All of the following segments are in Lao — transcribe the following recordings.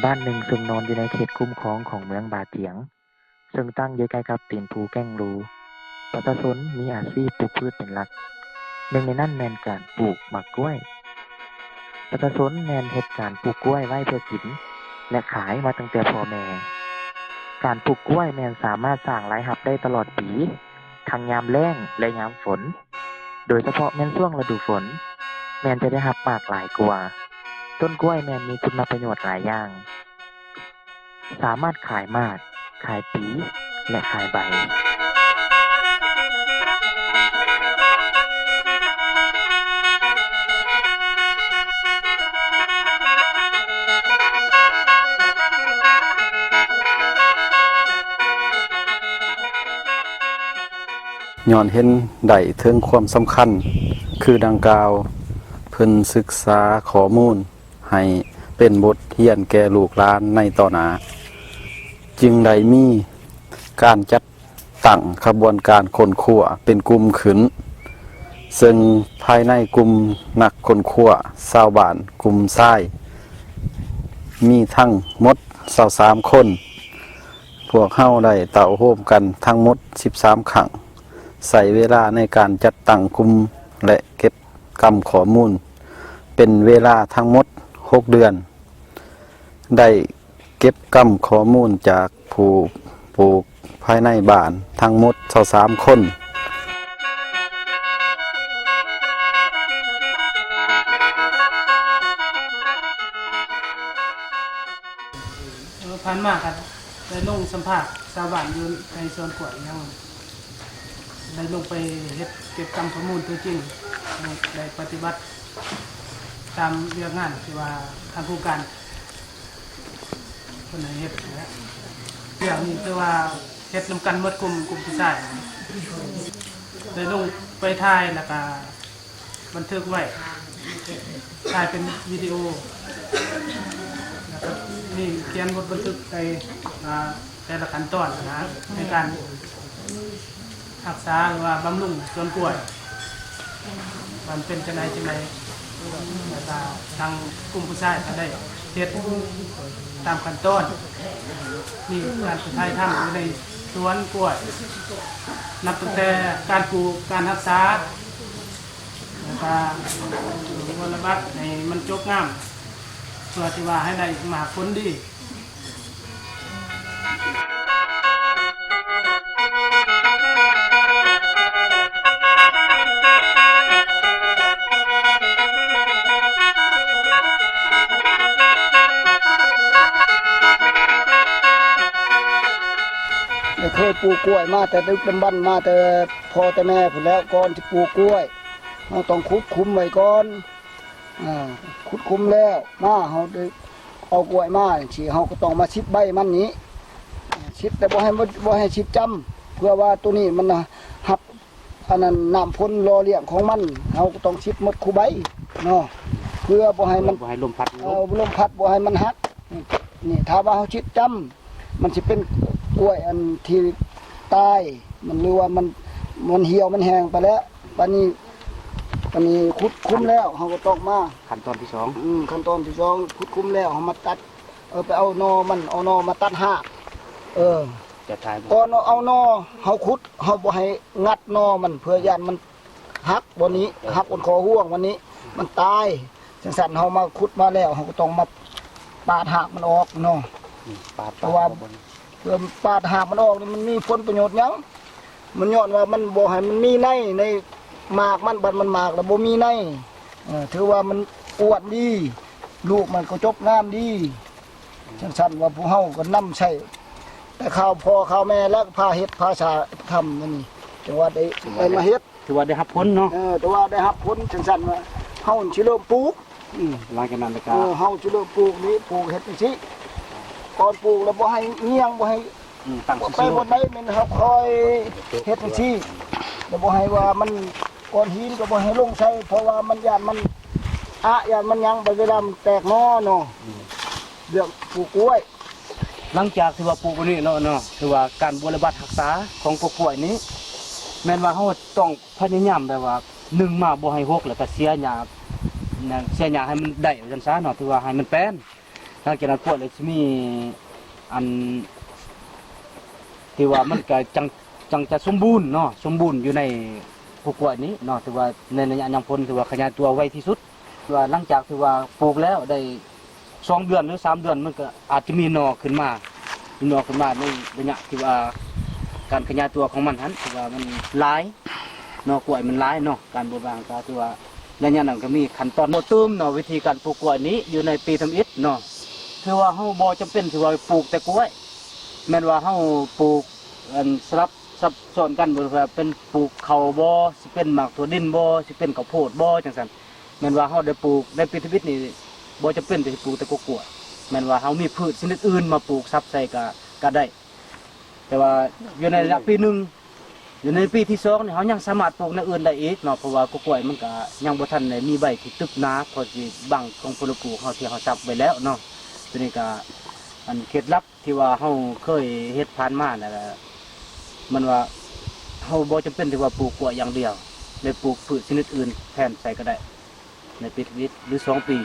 ບ້ານໜຶ່ງເຊິ່ງນອນຢູ່ໃນເຂດຄຸ້ມຄອງຂອງເມືອງບາຈຽງ, ເຊິ່ງຕັ້ງຢູ່ໃກ້ກັບຕີນພູແກ້ງລູ. ປະຊາຊົນມີອາຊີບປູກພືດເປັນຫຼັກ, ໜຶ່ງໃນນັ້ນແມ່ນການປູກໝາກກ້ວຍ. ປະຊາຊົນແມ່ນເຮັດການປູກກ້ວຍໄວ້ເພື່ອກິນ ແລະ ຂາຍມາຕັ້ງແຕ່ພໍ່ແມ່. ການປູກກ້ວຍແມ່ນສາມາດສ້າງລາຍຮັບໄດ້ຕະຫຼອດປີ, ທັງຍາມແລ້ງ ແລະ ຍາມຝົນ. ໂດຍສະເພາະແມ່ນຊ່ວງລະດູຝົນ ແມ່ນຈະໄດ້ຮັບໝາກຫຼາຍກວ່າ. ຕົ້ນກ້ວຍແມ່ນມີຄຸນນະປະໂຫຍດຫຼາຍຢ່າງ, ສາມາດຂາຍໝາກ, ຂາຍປີ ແລະ ຂາຍໃບ. ຍ້ອນເຫັນໄດ້ເຖິງຄວາມສຳຄັນຄືດັ່ງກ່າວ, ເພິ່ນສຶກສາຂໍ້ມູນໃຫ້ເປັນບົດຮຽນແກ່ລູກຫຼານໃນຕໍ່ໜ້າ, ຈຶ່ງໄດ້ມີການຈັດຕັ້ງຂະບວນການຄົ້ນຄວ້າເປັນກຸ່ມຂຶ້ນ, ເຊິ່ງພາຍໃນກຸ່ມນັກຄົ້ນຄວ້າຊາວບ້ານກຸ່ມຊາຍ ມີທັງໝົດຊາວສາມຄົນ. ພວກເຮົາໄດ້ເຕົ້າໂຮມກັນທັງໝົດສິບສາມຄັ້ງ, ໃຊ້ເວລາໃນການຈັດຕັ້ງກຸ່ມ ແລະ ເກັບກຳຂໍ້ມູນເປັນເວລາທັງໝົດຫົກເດືອນ, ໄດ້ເກັບກຳຂໍ້ມູນຈາກຜູ້ປູກພາຍໃນບ້ານທັງໝົດຊາວສາມຄົນ. ເອີ ຜ່ານມາກໍໄດ້ລົງສຳພາດຊາວບ້ານຢູ່ໃນສວນກ້ວຍຫຍັງ, ໄດ້ລົງໄປເຮັດເກັບກຳຂໍ້ມູນຕົວຈິງ, ໄດ້ປະຕິບັດຕາມວຽກງານທີ່ວ່າທາງໂຄງການເພິ່ນໃຫ້ເຮັດຫັ້ນແຫຼະ. ວຽກນີ້ຄືວ່າເຮັດນຳກັນໝົດ ກຸ່ມ ກຸ່ມຜູ້ຊາຍ, ໄດ້ລົງໄປຖ່າຍ ແລ້ວກະ ບັນທຶກໄວ້, ຖ່າຍເປັນວິດີໂອ ແລ້ວກໍມີຂຽນບົດບັນທຶກໃສ່ ອ່າ ແຕ່ລະຂັ້ນຕອນນະ ໃນການຮັກສາ ຫຼືວ່າບຳລຸງສວນກ້ວຍ ວ່າມັນເປັນຈັ່ງໃດຈັ່ງໃດ, ແລ້ວກໍທາງກຸ່ມຜູ້ຊາຍກໍໄດ້ເຮັດຕາມຂັ້ນຕອນ, ມີການໄປຖ່າຍທຳຢູ່ໃນສວນກ້ວຍ ນັບຕັ້ງແຕ່ການປູກ, ການຮັກສາ ແລ້ວກະບົວລະບັດໃຫ້ມັນຈົບງາມ ເພື່ອທີ່ວ່າໃຫ້ໄດ້ໝາກຜົນດີ. ໄດ້ເຄີຍປູກກ້ວຍມາແຕ່ດຶກດຳບັນ, ມາແຕ່ພໍ່ແຕ່ແມ່ພຸ້ນແລ້ວ. ກ່ອນຊິປູກກ້ວຍ ເຮົາຕ້ອງຂຸດຂຸມໄວ້ກ່ອນ. ອາ ຂຸດຂຸມແລ້ວມາ ເຮົາໄດ້ເອົາກ້ວຍມາຈັ່ງຊີ້ ເຮົາກໍຕ້ອງມາຊິດໃບມັນນີ້, ຊິດແຕ່ບໍ່ໃຫ້ ບໍ່ໃຫ້ຊິດຈ້ຳ ເພື່ອວ່າໂຕນີ້ມັນນະ ຮັບອັນນັ້ນ ນ້ຳຝົນຫຼໍ່ລ້ຽງຂອງມັນ, ເຮົາກໍຕ້ອງຊິດໝົດຄູ່ໃບເນາະ ເພື່ອບໍ່ໃຫ້ມັນ ເພື່ອບໍ່ໃຫ້ລົມພັດ ເອີ ລົມພັດບໍ່ໃຫ້ມັນຫັກ. ນີ້ ຖ້າວ່າເຮົາຊິດຈ້ຳ ມັນຊິເປັນກ້ວຍອັນທີ່ຕາຍ ມັນ ຫຼືວ່າມັນ ມັນຫ່ຽວມັນແຫ້ງໄປແລ້ວ. ບາດນີ້ ບາດນີ້ຂຸດຂຸມແລ້ວ ເຮົາກໍຕ້ອງມາ ຂັ້ນຕອນທີສອງ ອືມ ຂັ້ນຕອນທີສອງ ຂຸດຂຸມແລ້ວ ເຮົາມາຕັດ ເອີ ໄປເອົາໜໍ່ມັນ ເອົາໜໍ່ມາຕັດຮາກ. ເອີ ຈະຖ່າຍ ກ່ອນເອົາໜໍ່ ເຮົາຂຸດ ເຮົາບໍ່ໃຫ້ງັດໜໍ່ມັນ ເພື່ອຢ້ານມັນຫັກບ່ອນນີ້ ຫັກບ່ອນຂໍ້ຮ່ວງບ່ອນນີ້ ມັນຕາຍ. ຈັ່ງຊັ້ນເຮົາມາຂຸດມາແລ້ວ ເຮົາກໍຕ້ອງມາປາດຮາກມັນອອກເນາະ. ອືມ ປາດ ເພາະວ່າ ປາດ ເພື່ອປາດຮາກມັນອອກນີ້ ມັນມີຜົນປະໂຫຍດຫຍັງ? ມັນຍ້ອນວ່າມັນບໍ່ໃຫ້ມັນມີໃນ ໃນໝາກມັນ, ບັດມັນໝາກແລ້ວບໍ່ມີໃນ ເອີ ຖືວ່າມັນອ້ວນດີ ລູກມັນກໍຈົບງາມດີ. ຈັ່ງຊັ້ນວ່າພວກເຮົາກໍນຳໃຊ້ແຕ່ຄາວພໍ່ຄາວແມ່ ແລະ ພາເຮັດພາສາທຳອັນນີ້ ຈັ່ງວ່າໄດ້ ໄດ້ມາເຮັດ ຖືວ່າໄດ້ຮັບຜົນເນາະ. ເອີ ແຕ່ວ່າໄດ້ຮັບຜົນຈັ່ງຊັ້ນວ່າ ເຮົາຊິເລີ່ມປູກ ອືມ ຫຼັງຈາກນັ້ນແລ້ວກໍ ເອີ ເຮົາຊິເລີ່ມປູກນີ້ ປູກເຮັດຈັ່ງຊີ້. ກ່ອນປູກແລ້ວບໍ່ໃຫ້ງຽງ ບໍ່ໃຫ້ ອືມ ຕັ້ງ ໄປບ່ອນໃດແມ່ນເຮົາຄ່ອຍເຮັດຈັ່ງຊີ້ ແລ້ວບໍ່ໃຫ້ວ່າມັນ ກ້ອນຫີນກໍບໍ່ໃຫ້ລົງໃສ່ ເພາະວ່າມັນຢ້ານມັນອະ ຢ້ານມັນຫຍັງ ບັດເວລາມັນແຕກໜໍ່ເນາະ. ອືມ ເລື່ອງປູກກ້ວຍ ຫຼັງຈາກທີ່ວ່າປູກແບບນີ້ເນາະ ເນາະ ຖືວ່າການບົວລະບັດຮັກສາຂອງພວກກ້ວຍນີ້ ແມ່ນວ່າເຮົາຕ້ອງພະຍາຍາມແບບວ່າ ໜຶ່ງມາບໍ່ໃຫ້ຫົກ ແລ້ວກໍເສຍຫຍ້າ ເສຍຫຍ້າໃຫ້ມັນໄດ້ວ່າຊັ້ນຊະເນາະ ຖືວ່າໃຫ້ມັນແປນ. ຫຼັງຈາກນັ້ນກ້ວຍລະຊິມີອັນ ທີ່ວ່າມັນກະຈັ່ງ ຈັ່ງຈະສົມບູນເນາະ ສົມບູນຢູ່ໃນພູກ້ວຍນີ້ເນາະ ຖືວ່າໃນໄລຍະຍາມຝົນຖືວ່າຂະຫຍາຍຕົວໄວທີ່ສຸດ ຖືວ່າຫຼັງຈາກທີ່ວ່າປູກແລ້ວໄດ້ສອງເດືອນ ຫຼື ສາມເດືອນ ມັນກະອາດຈະມີໜໍ່ຂຶ້ນມາ ມີໜໍ່ຂຶ້ນມາໃນໄລຍະທີ່ວ່າການຂະຫຍາຍຕົວຂອງມັນຫັ້ນ ຖືວ່າມັນຫຼາຍ ໜໍ່ກ້ວຍມັນຫຼາຍເນາະ ການບົດບາງກະຖືວ່າໄລຍະນັ້ນກະມີຂັ້ນຕອນບໍ່ຕື່ມເນາະ ວິທີການປູກກ້ວຍນີ້ຢູ່ໃນປີທຳອິດເນາະ ຖືວ່າເຮົາບໍ່ຈຳເປັນທີ່ວ່າປູກແຕ່ກ້ວຍ ແມ່ນວ່າເຮົາປູກອັນສະຫຼັບຊັບຊ້ອນກັນ ບໍ່ວ່າເປັນປູກເຂົ້າບໍ່ ຊິເປັນໝາກຖົ່ວດິນບໍ່ ຊິເປັນເຂົ້າໂພດບໍ່ ຈັ່ງຊັ້ນ ແມ່ນວ່າເຮົາໄດ້ປູກໃນປີທຳອິດນີ້ ບໍ່ຈຳເປັນທີ່ຊິປູກແຕ່ກ້ວຍ ແມ່ນວ່າເຮົາມີພືດຊະນິດອື່ນມາປູກຊັບໃສ່ກະ ກະໄດ້ ແຕ່ວ່າຢູ່ໃນໄລຍະປີໜຶ່ງ ຢູ່ໃນປີທີສອງນີ້ ເຮົາຍັງສາມາດປູກແນວອື່ນໄດ້ອີກເນາະ ເພາະວ່າກ້ວຍມັນກະຍັງບໍ່ທັນໄດ້ມີໃບທີ່ຕຶບໜາ ພໍຊິບັງຂອງຜົນປູກເຮົາທີ່ເຮົາຊັບໄວ້ແລ້ວເນາະ ໂຕນີ້ກະ ອັນເຄັດລັບທີ່ວ່າເຮົາເຄີຍເຮັດຜ່ານມານັ້ນລະ ມັນວ່າເຮົາບໍ່ຈຳເປັນທີ່ວ່າປູກກ້ວຍຢ່າງດຽວ ແລະ ປູກພືດຊະນິດອື່ນແທນໃສ່ກະໄດ້ ໃນປີທຳອິດ ຫຼື ສອງປີ.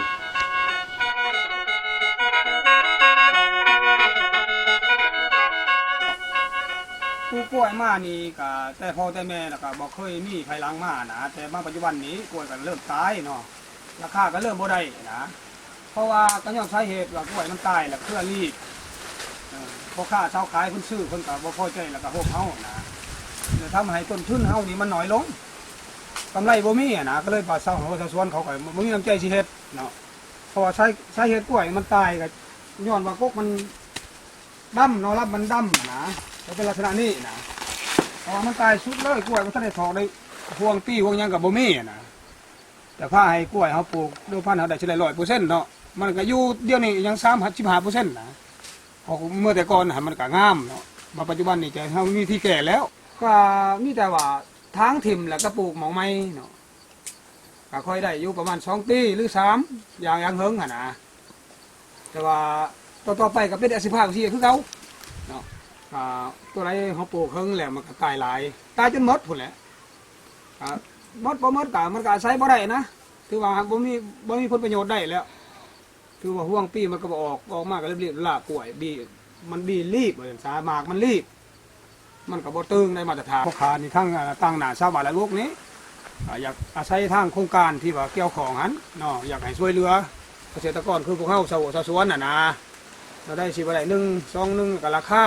ປູກກ້ວຍມານີ້ກະແຕ່ພໍ່ແຕ່ແມ່ ລະກະບໍ່ເຄີຍມີໃຜຫຼັງມານະ ແຕ່ມາປັດຈຸບັນນີ້ກ້ວຍກະເລີ່ມຕາຍເນາະ ລາຄາກະເລີ່ມບໍ່ໄດ້ນະ ເພາະວ່າກະຍ້ອນສາເຫດວ່າກ້ວຍມັນຕາຍ ລະເຄືອລີບ ເອີ ພໍ່ຄ້າຊາວຂາຍເພິ່ນຊື້ ເພິ່ນກະບໍ່ພໍໃຈ ລະກະໂຮມເຮົານະ ລະທຳໃຫ້ຕົ້ນທຶນເຮົານີ້ມັນໜ້ອຍລົງ ກຳໄລບໍ່ມີຫັ້ນນະ ກະເລີຍວ່າຊາວ ຊາວສວນເຂົາກະບໍ່ມີນ້ຳໃຈຊິເຮັດເນາະ ເພາະວ່າສາ ສາເຫດກ້ວຍມັນຕາຍກະຍ້ອນວ່າກົກມັນດຳເນາະ ລຳມັນດຳນະ ກະເປັນລັກສະນະນີ້ນະ ເພາະວ່າມັນຕາຍສຸດເລີຍ ກ້ວຍບໍ່ທັນໄດ້ຖອກໄດ້ ຮວງປີຮວງຫຍັງກະບໍ່ມີຫັ້ນນະ ແຕ່ພາໃຫ້ກ້ວຍເຮົາປູກເດີມພັນເຮົາໄດ້ຊິໄດ້ຮ້ອຍເປີເຊັນເນາະ ມັນກະຢູ່ດຽວນີ້ຍັງສາມສິບຫ້າເປີເຊັນນະ ເພາະເມື່ອແຕ່ກ່ອນຫັ້ນມັນກະງາມເນາະ ມາປັດຈຸບັນນີ້ກະເຮົາມີທີ່ແກ້ແລ້ວ ກະມີແຕ່ວ່າຖາງຖິ້ມ ລະກະປູກໝ່ອງໃໝ່ເນາະ ກະຄ່ອຍໄດ້ຢູ່ປະມານສອງປີ ຫຼື ສາມ ຢ່າງ ຢ່າງເຫິງຫັ້ນນະ ແຕ່ວ່າຕໍ່ໆໄປກະເປັນອາຊີບພາກາຊີບຄືເກົ່າເນາະ ກະຕົວໃດເຮົາປູກເຫິງແລ້ວມັນກະຕາຍຫຼາຍ ຕາຍຈົນໝົດພຸ້ນແຫຼະ ກະໝົດບໍ່ໝົດກະມັນກະອາໄສບໍ່ໄດ້ນະ ຖືວ່າບໍ່ມີ ບໍ່ມີຜົນປະໂຫຍດໄດ້ແລ້ວ ຖືວ່າຮວງປີມັນກະບໍ່ອອກ ອອກມາກະລີບໆລາກກ້ວຍ ບີ ມັນບີລີບວ່າຊັ້ນສາ ໝາກມັນລີບ ມັນກະບໍ່ຕຶງໄດ້ມາດຕະຖານ ພໍ່ຄ້ານີ້ທາງ ອາ ຕາງໜ້າຊາວບ້ານລະໂລກນີ້ ອາ ຢາກອາໄສທາງໂຄງການທີ່ວ່າກ່ຽວຂ້ອງຫັ້ນເນາະ ຢາກໃຫ້ຊ່ວຍເຫຼືອກະເສດຕະກອນຄືພວກເຮົາຊາວ ຊາວສວນຫັ້ນນະ ລະໄດ້ຊິບໍ່ໄດ້ ໜຶ່ງ ສອງ ໜຶ່ງກະລາຄາ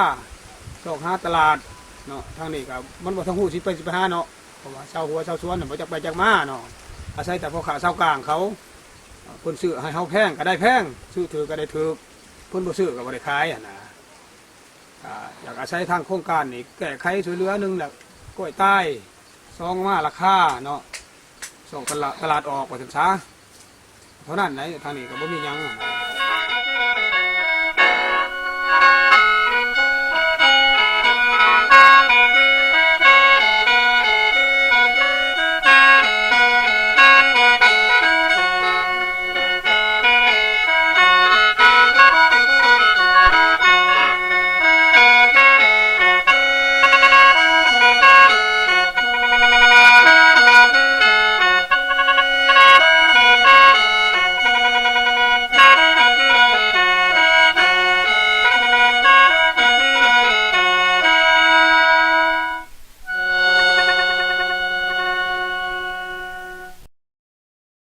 ຊອກຫາຕະຫຼາດເນາະ ທາງນີ້ກະມັນບໍ່ທັນຮູ້ຊິໄປ ຊິໄປຫາເນາະ ເພາະວ່າຊາວຫົວຊາວສວນບໍ່ຈັກໄປຈັກມາເນາະ ອາໄສແຕ່ພໍ່ຄ້າຊາວກາງເຂົາ ເພິ່ນຊື້ໃຫ້ເຮົາແພງກະໄດ້ແພງ ຊື້ຖືກກະໄດ້ຖືກ ເພິ່ນບໍ່ຊື້ກະບໍ່ໄດ້ຂາຍຫັ້ນນະ ກະຢາກອາໄສທາງໂຄງການນີ້ແກ້ໄຂຊ່ວຍເຫຼືອ ໜຶ່ງລະກ້ວຍຕາຍ ສອງມາລາຄາເນາະ ສອງຕະຫຼາດ ຕະຫຼາດອອກວ່າຊັ້ນສາ ເທົ່ານັ້ນໃດ໋ ທາງນີ້ກະບໍ່ມີຫຍັງ.